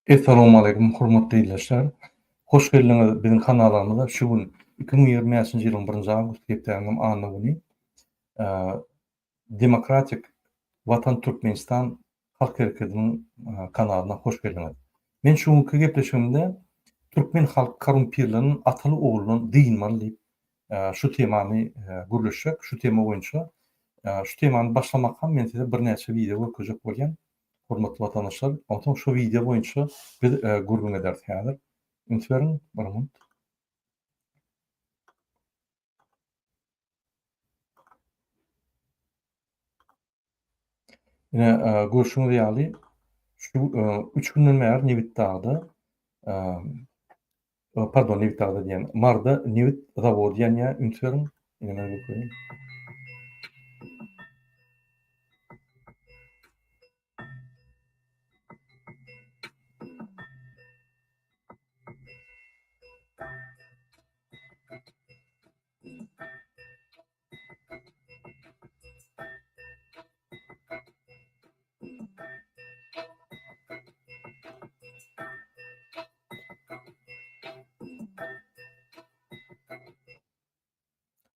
Essalawmaleýkum hormatly ildeşler. Hoş geldiňiz biziň kanalymyza. Şu gün 2025-nji ýylyň birinji awgust hepdäniň anna güni Demokratik Watan Türkmenistan Halk Hereketiniň kanalyna hoş geldiňiz. Men şu günki gepleşigimde türkmen halky korrumpirlenen ataly oguldan dynmaly diýip şu temany gürleşjek. Şu tema boýunça şu temany başlamakam men size birnäçe wideo görkezjek bolýan. Hormatly watandaşlar, onsoň şu wideo boýunça biz gürrüň ederis häzir. Üns beriň, bir minut. Ine, görşüňiz ýaly, şu üç günden bäri Nebitdagda, pardon, Nebitdagda diýen, Marda nebit zawody ýanýar, üns beriň. Ine, men görkezeyim.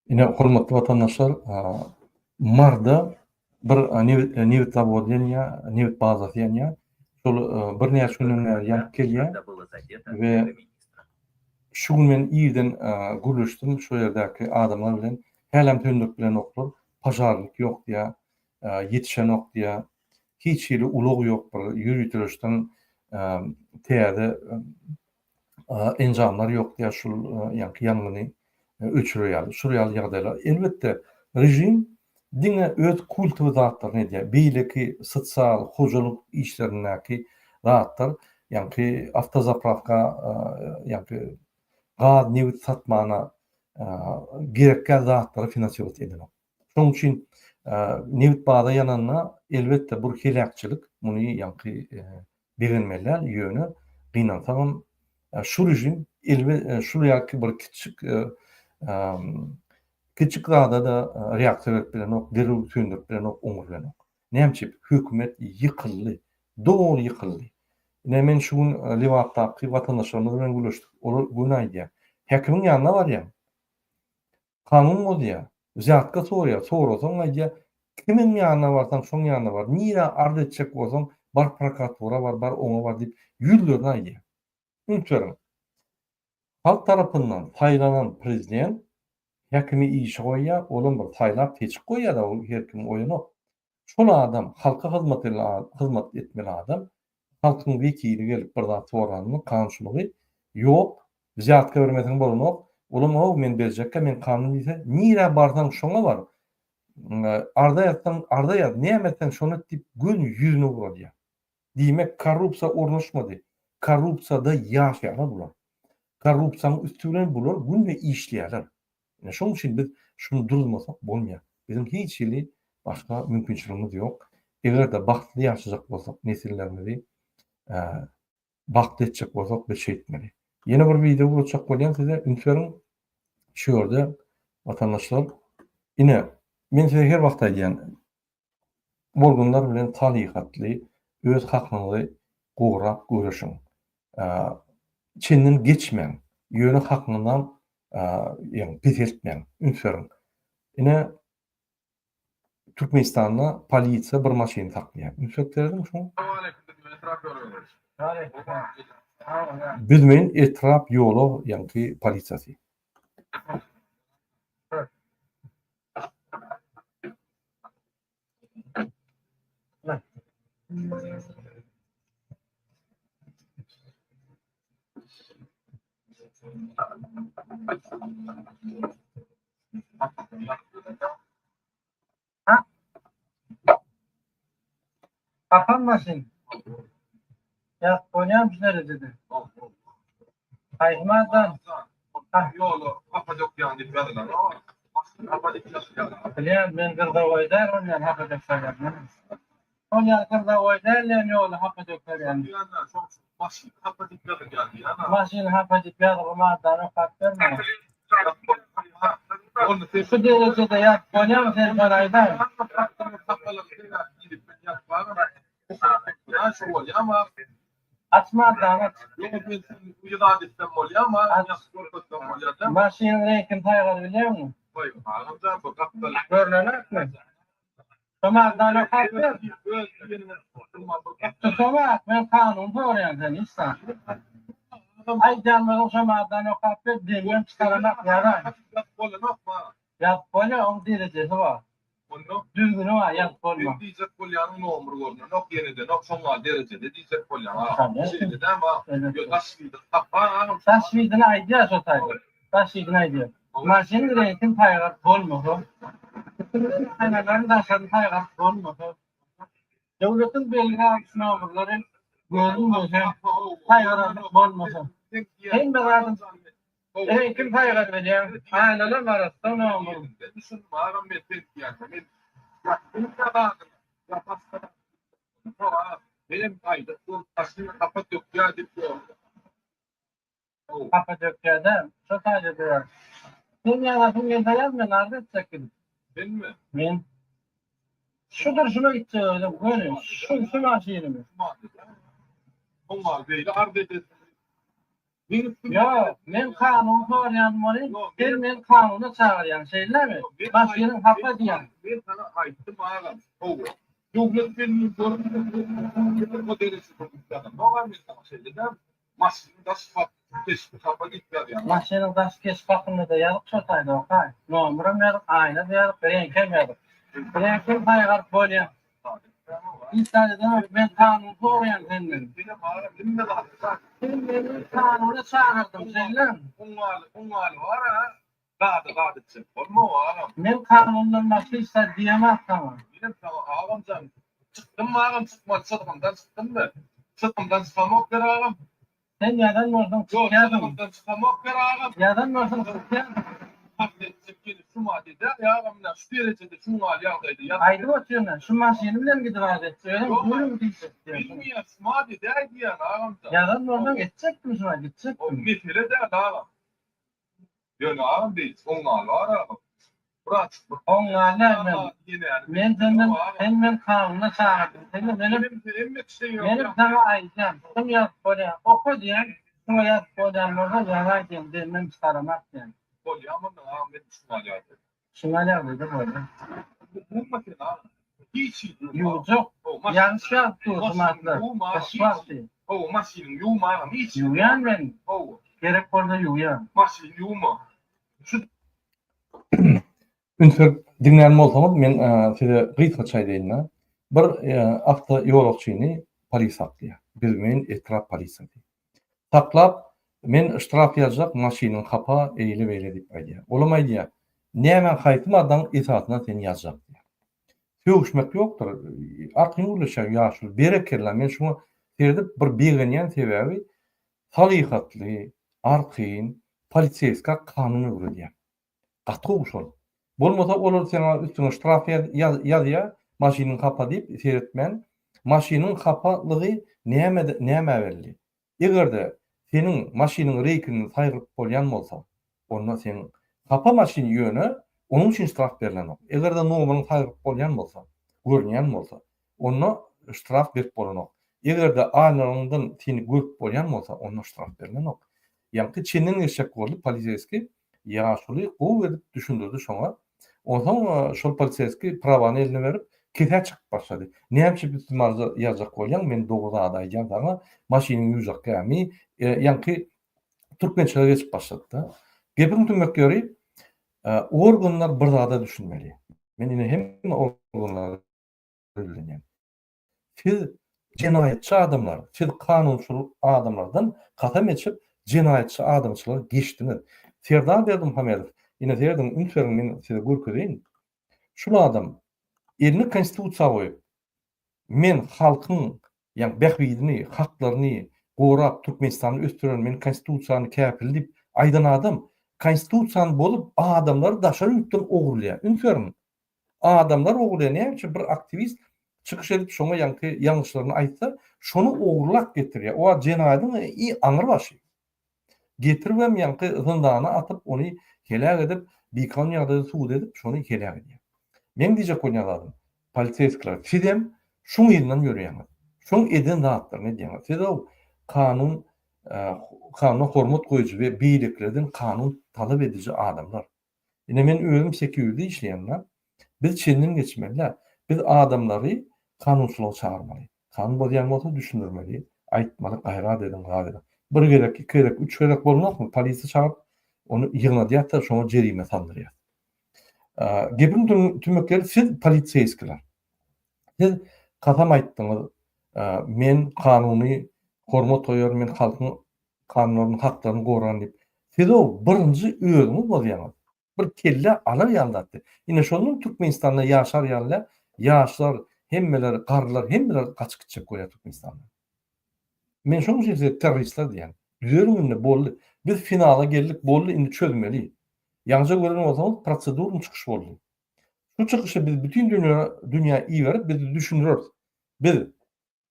Ine, hormatly watandaşlar, Marda bir nebit, nebit zawody ýanýar, nebit bazasy ýanýar. Şol birnäçe günden bäri ýanyp gelýär we şu gün men irden gürleşdim şo ýerdäki adamlar bilen. Hälem söndürip bilenoklar. Požarnik ýok diýýär, ýetişenok diýýär. Hiç hili ulag ýok bir ýöriteleşden täze enjamlar ýok diýýär şul ýaňky ýangyny öçürer ýaly. Şul ýaly ýagdaýlar. Elbetde, režim diňe öz kultowy zatlaryny edýär. Beýleki sosial, hojalyk işlerindäki zatlar, ýaňky awtozapravka, ýaňky gaz, nebit satmana gerekgä zatlary finansirować edenok. Şonuň üçin nebit baza ýananda, elbetde, bu heläkçilik, muny ýaňky begenmeli däl, ýöne gynansagam şu režim elbe şul ýaky bir kiçjik kiçjik zada-da reaksiýa berip bilenok, derrew söndürip bilenok, oňur bilenok. Näme üçin? Hökümet ýykyldy, doly ýykyldy. Ine men şu gün Lebapdaky watandaşlarymyz bilen gürleşdik. Olar göni aýdýar. Häkimiň ýanyna barýaň. Kanun bozýar. Wzýatka soraýar. Sorasaň aýdýar, kimiň ýanyna barsaň şoň ýanyna bar. Nirä arz etjek bolsaň bar prokuratura bar, bar oňa bar diýip ýüzlerine aýdýar. Üns beriň. Halk tarapyndan saýlanan prezident häkimi işe goýýar, olam bir saýlap seçip goýýar-da, ol her kim goýanok. Şol adam halka hyzmat hyzmat etmeli adam halkyň wekili gelip bir zat soranda kanunçylygy ýok wzýatka bermeseň bolanok olam how men berjekkä men kanun diýse nirä barsaň şoňa bar arza ýazsaň arza ýaz näme etseň şony et diýip göni ýüzüne ugradýar diýmek korrupsiýa ornaşmady korrupsiýada ýaşaýarlar bular korrupsiýanyň üsti bilen bular günde işleýärler Ine şoň üçin biz şuny duruzmasak bolmaýar. Biziň hiç hili başga mümkinçiligimiz ýok. Eger-de bagtly ýaşajak bolsak, nesillerimizi bagtly etjek bolsak biz şeýtmeli. Ýene bir wideo ugratjak bolýan size, üns beriň. Şu ýerde watandaşlar, ine men size her wagt aýdýan, Organlar bilen salyhatly öz hakyňyzy gorap göreşiň. Çenden geçmäň, ýöne hakyňyzam ýagny peseltmäň. Üns beriň. Ine Türkmenistanda polisiýa bir maşyny saklaýar. Üns berip serediň şoňa. Büzmeýin etrap ýolag ýaňky polisiýasy. Kapan maşyn. Ýa bolýan şu derejede. Haýsy maddan? Ýola hapa dökýän diýip ýazylan. Hapa diýip ýazylýan. Bilýän, men gyrdawoý däl ol ýaly hapa dökýän. Ol ýaly gyrdawoý däl diýen ýola hapa dökerýän. Maşyn hapa diýip ýazylýan diýýän. Maşyn hapa diýip ýazylgy maddany okap berme. Şu derejede ýazyp bolýarmy sen şony aýdaý. Aç maddany aç. Ýok men sen bu zat etsem bolýamy? Ýa görkezsem bolýar. Maşynyň reňkini saýgaryp bilýäňmi? Goý, agamjan bu gapdal. Görnenokmy? Şu maddany okap ber. Öz diýeniňe Tutup men kanun soraýan sen hiç zat. Aýdýanlaryň şu maddany okap ber, demden çykaramak ýarar. Bolanok ma. Ýazyp bolýar, oň derejesi bar. Onda Düzgüni bar, ýazyp bolma. Sen diýjek bolýanyň nomer görnenok, ýene-de şoňa derejede diýjek bolýaň agam. Şeýle dämi agam? Ýo daş widini tapma agam. Daş widini aýdýar şo taýda. Daş widini aýdýar. Maşynyň reňkini saýgaryp bolmasa, aýnalaryň daşaryny saýgaryp bolmasa, döwletiň belgi alyş nomerleri görünmese, saýgararlyk bolmasa, hemme zadyň Reňkini saýgaryp bilýäň. Aýnalar arassa nomer. Hapa dökýär-dä, şo taýda durýar. Sen ýazasyň gelse ýaz, men arz etjek gidip. Menmi? Men. Şu durşuma gitjek özüm, göni, şu, şu maşynymy. Oňa beýle arz edesiň. Ýok, men kanun soraýan welin, sen meni kanuna çagyrýaň, şeýlemi? Maşynyň hapa diýýäň. Men saňa aýtdym agam, hawa. Döwlet belli görnüşde o derejede ýazanok men saňa şeýle däl. Maşynyň daş keşbi hapa diýip ýazýaň. Maşynyň daş keşbi hakynda-da ýazyp şo taýda okaý. Nomeram ýazyp, aýna-da ýazyp, reňkem ýazyp. Reňkem saýgaryp bolýa. Hiç zat edemok, men kanun soraýan senden. Sen meni kanuna çagyrdyň, şeýlemi? Men kanundan başga hiç zat diýemok saňa. Sen ýazan bolsaň çykýarsyň. Ýazan bolsaň çykýarsyň. Aýdyp otyryn-a, şu maşyny bilen gidip arz etjek, özem gürrüň diýjek diýýän. Ýazan bolsaň etjekdim şuňa, gitjekdim. Oňňaly däl men. Men senden, sen meni kanuna çagyrdyň. Sen-de menem, menem saňa aýdýan, şuny ýazyp bolýar, oka diýýän, şuňa ýazyp bolýan bolsa ýazaý diýýän, demden çykaramak diýýän. Şuňa ýagdaýda bolýar. Ýuwjak, ýagyş ýagyp dur şu mahalar, gyş wagty. Ýuwýan men, gerek bolsa ýuwýan. Üns berip diňlän bolsaňyz, men size gysgaça aýdaýyn-da. Bir awto ýolagçyny polis saklaýar. Büzmeýin etrap polisiýasy. Saklap, men ştraf ýazjak, maşynyň hapa, eýle-beýle diýip aýdýar. Olam aýdýar, näme, haýsy maddaň esasynda seni ýazjak diýýär. Sögüşmek ýokdur. Arkaýyn gürleşýär ýaşuly. Berekella, men şuňa seredip bir begenýän sebäbi salyhatly, arkaýyn poliseýska kanun öwredýär. Gaty gowy şol. Bolmasa olar saňa üstüňe ştraf ýazýar, maşynyň hapa diýip seretmän. Maşynyň hapalygy nämede nämä belli? Egerde seniň maşynyň reýkini saýgyryp bolýan bolsa, onda seň hapa maşyn ýöne onuň üçin ştraf berlenok. Egerde nomeryň saýgyryp bolýan bolsa, görünýän bolsa, onda ştraf berip bolanok. Eger-de aýnalaryndan seni görüp bolýan bolsa, onda ştraf berlenok. Ýaňky çenden geçjek boldy poliseýskiý, ýaşuly gowy edip düşündirdi şoňa. Onsoň şol poliseýskiý prawany eline berip, kesä çykyp başlady. Näme üçin üstüme arza ýazjak bolýaň, men dogry zady aýdýan saňa, maşynyň ýuwjak gämi, ýaňky türkmençilige geçip başlady-da. Gepiň tümmek ýeri, organlar bir zada düşünmeli. Men ine hemme organlara ýüzlenýän. Siz jenaýatçy adamlar, siz kanunçyl adamlardan kasam içip jenaýatçy adamçylyga geçdiňiz. Serdar Berdimuhamedow, ine serediň, üns beriň men size görkezeýin. Şul adam elini konstitusiýa goýup, men halkyň ýa bähbidini, haklaryny gorap Türkmenistany ösdürerin, men konstitusiýany käpili diýip aýdan adam konstitusiýany bozup adamlary daşary ýurtdan ogurlaýar. Üns beriň. Adamlar ogurlaýar. Näme üçin bir aktiwist çykyş edip şoňa ýaňky ýalňyşlaryny aýtsa, şony ogurlap getirýär. O jenaýadyň i aňry başy. Getiribem ýaňky zyndana atyp ony heläk edip, bikanun ýagdaýda sud edip şony heläk edýär. Meň diýjek bolýan zadym, poliseýskiler sizem şuň yzyndan ýörýäňiz. Şoň eden zatlaryny edýäňiz. Siz o. Kanun kanuna hormat goýujy we beýlekilerden kanun talap ediji adamlar. Ine men özüm sekýuride işleýän-de. Biz çenden geçmeli-dä. Biz adamlary kanunçylyga çagyrmaly. Kanun bozýan bolsa düşündirmeli, aýtmaly, gaýrat ediň, zat ediň. Bir gezek, iki gezek, üç gezek bolanokmy, polisiýa çagyryp, ony ýygnadýas-da, şoňa jerime saldyrýas. Gepiň tümekleri siz poliseýskiler. Siz kasam aýtdyňyz, men kanuny hormat goýaryn, men halkyň kanunlaryny, haklaryny goraryn diýip. Siz-ow birinji özüňiz bozýaňyz. Bir kelle alar ýaly zat däl. Ine şondan Türkmenistanda ýaşar ýaly däl. Ýaşlar, hemmeler, garrylar hemmeler gaçyp gitjek bolýar Türkmenistandan. Men şonuň üçin size terroristler diýýän. Düzeliň indi boldy. Biz finala geldik boldy indi çözmeli. Ýaňyja gören bolsaňyz prosedurny çykyş boldy. Şu çykyşy biz bütin dünýä dünýä iberip biz düşündireris. Biz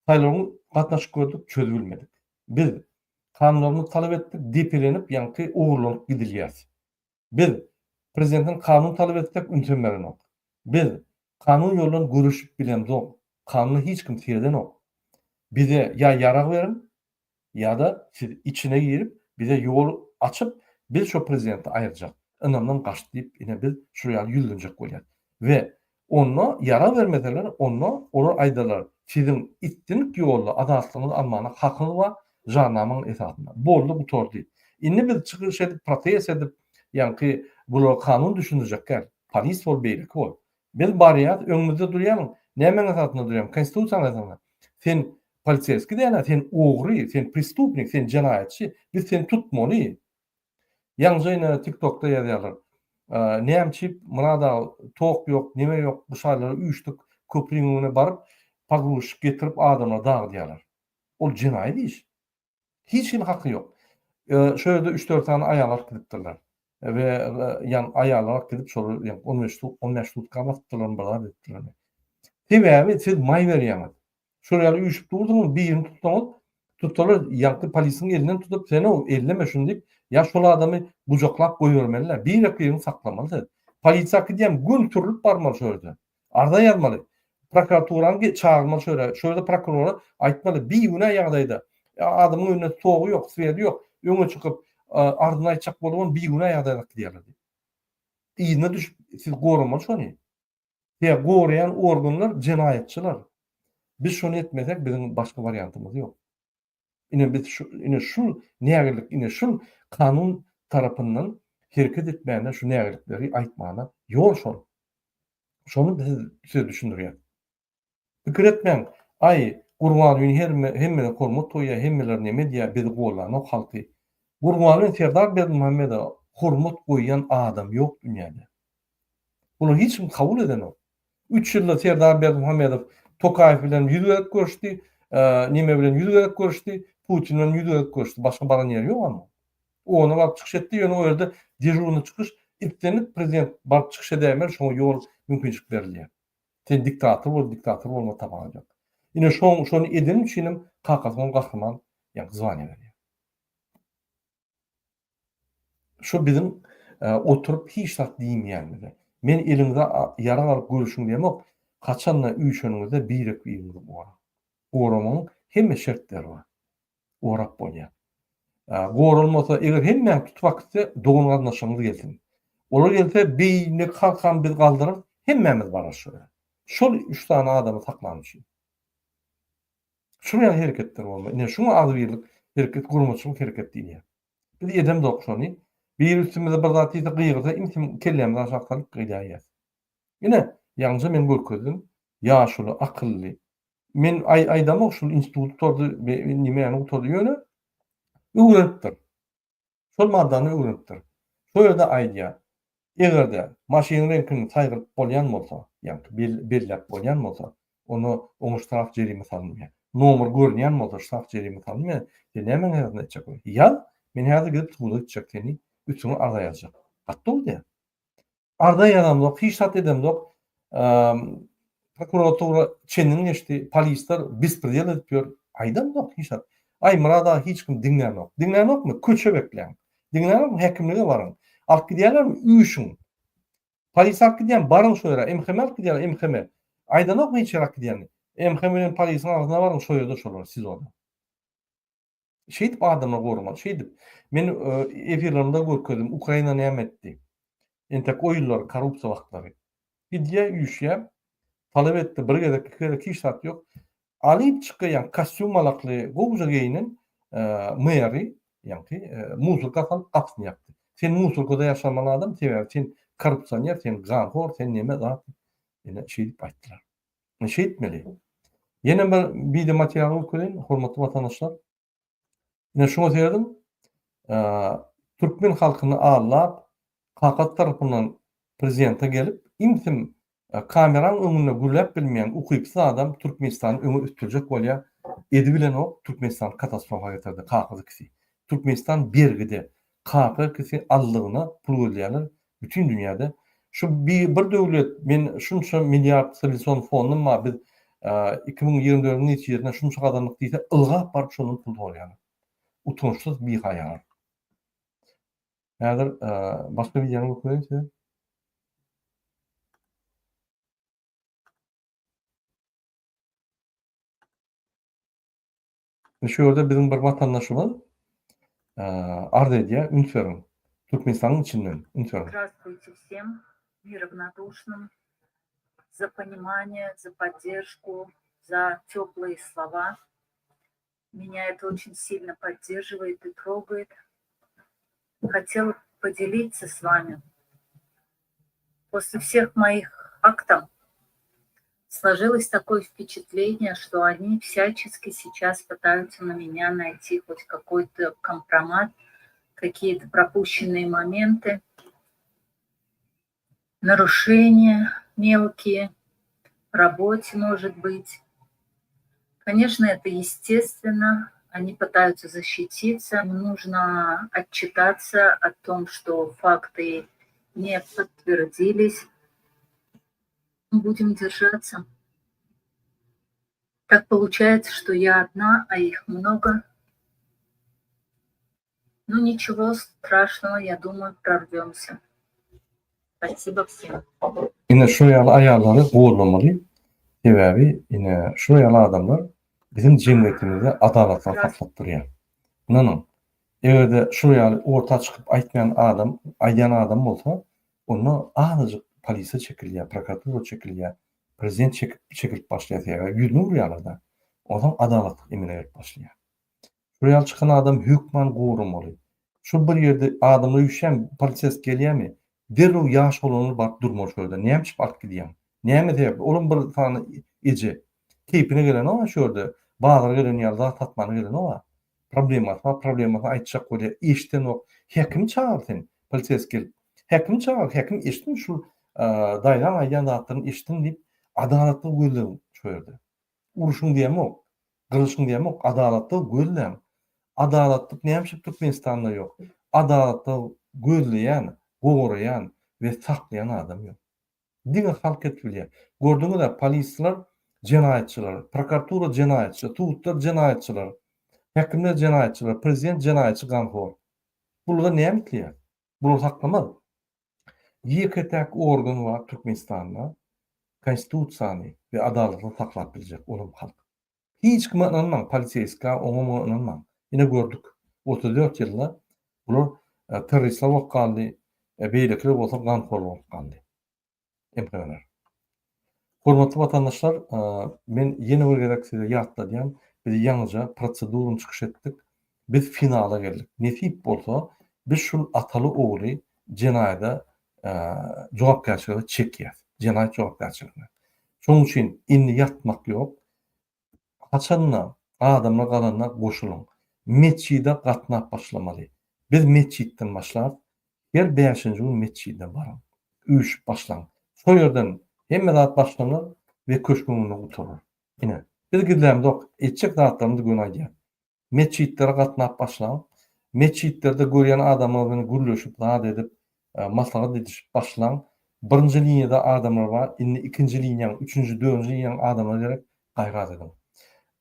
saýlawyň gatnaşyp gördük çözübilmedik. Biz kanunlarymyzy talap etdik depelenip ýaňky ogurlanyp gidilýäs. Biz prezidentden kanun talap etsek ünsem berenok. Biz kanun ýoldan göreşip bilemzok. Kanuna hiç kim seredenok. Bize ýa ýarag beriň ýa-da siz içine girip bize ýol açyp biz şo prezidenti aýyrjak. Ynamdan gaçdy diýip ine biz şul ýaly ýüzlenjek bolýas. We onda ýarag bermeseler onda olar aýdarlar siziň islendik ýolda azatlygyňyzy almana hakyňyz bar jarnamaň esasynda. Boldy gutardy. Indi biz çykyş edip protest edip ýaňky bulara kanun düşündirjek däl. Polis bol beýleki bol. Biz barýas öňümizde durýaň nämäň esasynda durýaň konstitusiýanyň esasynda. Sen poliseýskiý däl-ä sen ogry sen prestupnik sen jenaýatçy biz seni tutmaly. Ýaňyja ine tiktokda ýazýarlar. Näme üçin Myrat aga tok ýok, neme ýok, bu şaýlara üýşdük, köprüň öňüne baryp, pogruzçik getirip adamlary dagydýarlar. Ol jenaýat iş. Hiç hili haky ýok. Şo ýerde üç-dört sany aýal alyp gidipdirler. We ýan aýallar alyp gidip şol 15 15 sutka basypdyrlar, bir zat edipdirler. Sebäbi siz maý berýäňiz. Şol ýaly üýşüp durduňyz, birini tutsaňyz, tutsalar ýaňky polisiň elinden tutup, sen-ow, elleme şuny diýip, ýa şol adamy gujaklap goýbermeli-dä. Birek-biriňi saklamaly siz. Polisiýa äkidýän göni sürlüp barmaly şo ýerde. Arza ýazmaly. Prokuraturany çagyrmaly şo ýere. Şo ýerde prokurora aýtmaly, bigünä ýagdaýda, adamyň öňünde togy ýok, swedi ýok, öňe çykyp, arzyny aýtjak bolubam bigünä ýagdaýda äkidýärler diýip. Yzyna düşüp, siz goramaly şony. He goraýan organlar jenaýatçylar. Biz şony etmesek biziň başga wariantymyz ýok. Ine biz şu ine şu nägillik ine şul kanun tarapyndan hereket etmäne şu nägillikleri aýtmana ýol şol. Şony biz size düşündirýäs. Pikir etmäň, aý, Gurbangulyny hemmeler hormat goýýar, hemmeler neme edýär, bizi gollanok halky. Gurbanguly Serdar Berdimuhamedowa hormat goýýan adam ýok dünýäde. Bular hiç kim kabul edenok. Üç ýylda Serdar Berdimuhamedow Tokaýew bilen 100 gezek görüşdi, neme bilen 100 gezek görüşdi, Putin bilen 100 gezek görüşdi. Başga baran ýeri ýok amma. Ona baryp çykyş etdi, ýöne o ýerde dežurny çykyş, islendik prezident baryp çykyş edäýmeli, şoňa ýol mümkinçilik berilýär. Sen diktator bol, diktator bolma tapawudy ýok. Ine şoň şony edeni üçinem kakasy oňa gahryman ýaňky zwaniýa berýär. Şu biziň e, oturyp hiç zat diýmeýänimize. Men eliňize ýarag alyp göreşiň diýemok. Haçanda üýşeniňizde birek-biriňizi goraň. Goramagyň hemme şertleri bar. Gorap bolýar. Goralmasa, eger hemmäňi tutup akitse, dogan-garyndaşlaryňyz gelsin. Olar gelse, beýleki halkam biz galdyrarys, hemmämiz bararys şo ýere. Şol üç sany adamy saklan üçin. Şunuň ýaly hereketler bolmaly. Ine, şuňa agzybirlik hereket, guramaçylyk hereket diýilýär. Biz edemzok şony. Biri üstümize bir zat diýse, gygyrsa, imsim kellämizi aşak salyp gidäýýäs. Ine, ýaňyja men görkezdim. Ýaşuly, akylly, Men aýdamok şul instituty gutardy, nimäni gutardy, ýöne öwrenipdir. Şol maddany öwrenipdir. Şo ýerde aýdýar. Eger-de maşynyň reňkini saýgaryp bolýan bolsa, ýagny belläp bolýan bolsa, onda oňa ştraf jerime salynmaýar. Nomer görünýän bolsa ştraf jerime salynmaýar. Sen nämäň esasynda etjek bolýaň? Ýaz, men häzir gidip suda gitjek seni, üstüňe arza ýazjak. Gaty dogry diýýär. Arza ýazamzok, hiç zat edemzok. Prokuratura çenden geçdi, polisler bespredel edip ýör. Aýdamzok hiç zat. Aý Myrat aga hiç kim diňlänok. Diňlänokmy? Köçe bekläň. Diňlänokmy? Häkimlige baryň. Alyp gidýärlermi? Üýşüň. Polis alyp gidýärmi? Baryň şo ýere. MHM alyp gidýärler, MHM. Aýdanokmy hiç ýere alyp gidýänini? MHM bilen polisiň agzyna baryň şo ýerde şolar, SIZO-da. Şeýdip adamlar goramaly, şeýdip. Men efirlerimde görkezdim, Ukraina näme etdi? Entek o ýyllar korrupsiýa wagtlary. Gidýär, üýşýär, talap etdi, bir gezek, iki gezek hiç zat ýok. Alyp çykýan kostýum malakly gowuja geýinen meri, ýaňky musurka salyp gapysyny ýapdy. Sen musurkada ýaşamaly adam, sebäbi sen korrupsioner, sen ganhor, sen neme zat. Ine şeýdip aýtdylar. Ine şeýtmeli. Ýene bir wideo material görkezeýin, hormatly watandaşlar. Ine şuňa serediň. Türkmen halkyny aldap, kakasy tarapyndan prezidente gelip, imsim kameraň öňünde gürläp bilmeýän ukypsyz adam Türkmenistany öňe ösdürjek bolýar. Edibilenok, Türkmenistany katastrofa getirdi kakasy ikisi. Türkmenistan bergide. Kaka ikisi aldygyna pul gözleýärler bütin dünýäde. Şu bir döwlet men şunça milliard stabilizasion fondum bar biz 2024-iň netijesinde şunça gazandyk diýse ylgap baryp şondan pul soraýarlar. Utançsyz bihaýalar. Häzir başga wideony görkezeýin size. Şu ýerde biziň bir watandaşymyz arz edýär, üns beriň. Türkmenistanyň içinden, üns beriň. Здравствуйте всем неравнодушным за понимание, за поддержку, за теплые слова. Меня это очень сильно поддерживает и трогает. Хотела поделиться с вами. После всех моих актов сложилось такое впечатление, что они всячески сейчас пытаются на меня найти хоть какой-то компромат, какие-то пропущенные моменты, нарушения мелкие, в работе, может быть. Конечно, это естественно, они пытаются защититься, им нужно отчитаться о том, что факты не подтвердились. Будем держаться. Так получается, что я одна, а их много. Ну, ничего страшного, я думаю, прорвемся. Spasibo всем. Ine şu ýaly aýallary gollamaly. Sebäbi ine şu ýaly adamlar biziň jemgyýetimizde adalatlygy saklap durýar. Ynanyň, eger-de şu ýaly orta çykyp aýtmaýan adam, aýdýan adam bolsa, onda azajyk polisiýa çekilýär, prokuratura çekilýär, prezident çekip çekilip başlaýar sebäbi ýüzüni urýarlar-da. Onsoň adalatlyk emele gelip başlaýar. Şol ýaly çykan adam hökman goramaly. Şol bir ýerde adamlar üýşýärmi, polisesk gelýärmi, derrew ýaş oglanlar baryp durmaly şo ýerde. Näme üçin alyp gidýäň? Näme sebäpli? Olam bir sany eje. Keýpine gelenok-a şu ýerde. Bazara gelen ýaly zat satmana gelenok-a. Problemasy bar, problemasyny aýtjak bolýar, eşidenok. Häkimi çagyr sen, polisesk gelip. Häkimi çagyr, häkim eşitsin şul daýzaň aýdýan zatlaryny eşitsin diýip, adalatly gözlegiň şo ýerde. Urşuň diýemok, gyrylyşyň diýemok, adalatlygy gözläň. Adalatlyk näme üçin Türkmenistanda ýok? Adalatlygy gözleýän, goraýan we saklaýan adam ýok. Diňe halk edip bilýär. Gördüňiz-ä, polisler jenaýatçylar, prokuratura jenaýatçy, sudlar jenaýatçylar, häkimler jenaýatçylar, prezident jenaýatçy ganhor. Bulardan näme isleýär? Bular saklamaz. Ýeke-täk organ bar Türkmenistanda konstitusiýany we adalatly saklap biljek, olam halk. Hiç kime ynanmaň, poliseýskä, oňa-muňa ynanmaň. Ine gördük, 34 ýylda bular terroristler bolup galdy, beýlekiler bolsa ganhor bolup galdy. MHR. Hormatly watandaşlar, men ýene bir gezek size ýatladýan, biz ýaňyja prosedurany çykyş etdik. Biz finala geldik. Nesip bolsa, biz şul ataly-ogly jenaýada jogapkärçilige çekýäs. Jenaýat jogapkärçiligine. Şonuň üçin indi ýatmak ýok. Haçanda adamlar galanda goşulyň. Metjide gatnap başlamaly. Biz metjitden başlarys. Her bäşinji gün metjide baryň. Üýşüp başlaň. Şo ýerden hemme zat başlanar we köşgüň öňünde gutarar. Ine, biz gizlämzok, etjek zatlarymyzy göni aýdýas. Metjitlere gatnap başlaň. Metjitlerde görýän adamyňyz bilen gürleşip, zat edip, maslahat edişip başlaň. Birinji liniýada adamlar bar, indi ikinji liniýaň, üçünji, dördünji liniýaň adamlary gerek, gaýrat ediň.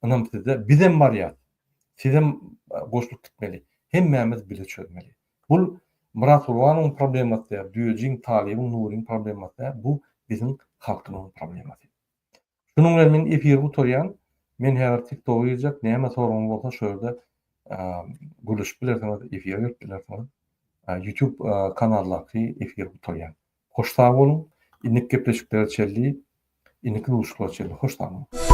Ynam sizde. Bizem barýas. Sizem goşulyp gitmeli. Hemmämiz bile çözmeli. Bul Myrat Gurbanowyň problemasy däl, Düýejiň, Talybyň, Nuryň problemasy däl, bu biziň halkymyzyň problemasy. Şunuň bilen men efiri gutarýan. Men häzir TikToga girjek, näme soragyňyz bolsa şo ýerde. Gürleşip bilersiňiz, efire gelip bilersiňiz. YouTube kanaldaky efir gutarýar. Hoş sag boluň. Indiki gepleşiklere çenli, indiki duşuşyklara çenli hoş sag boluň.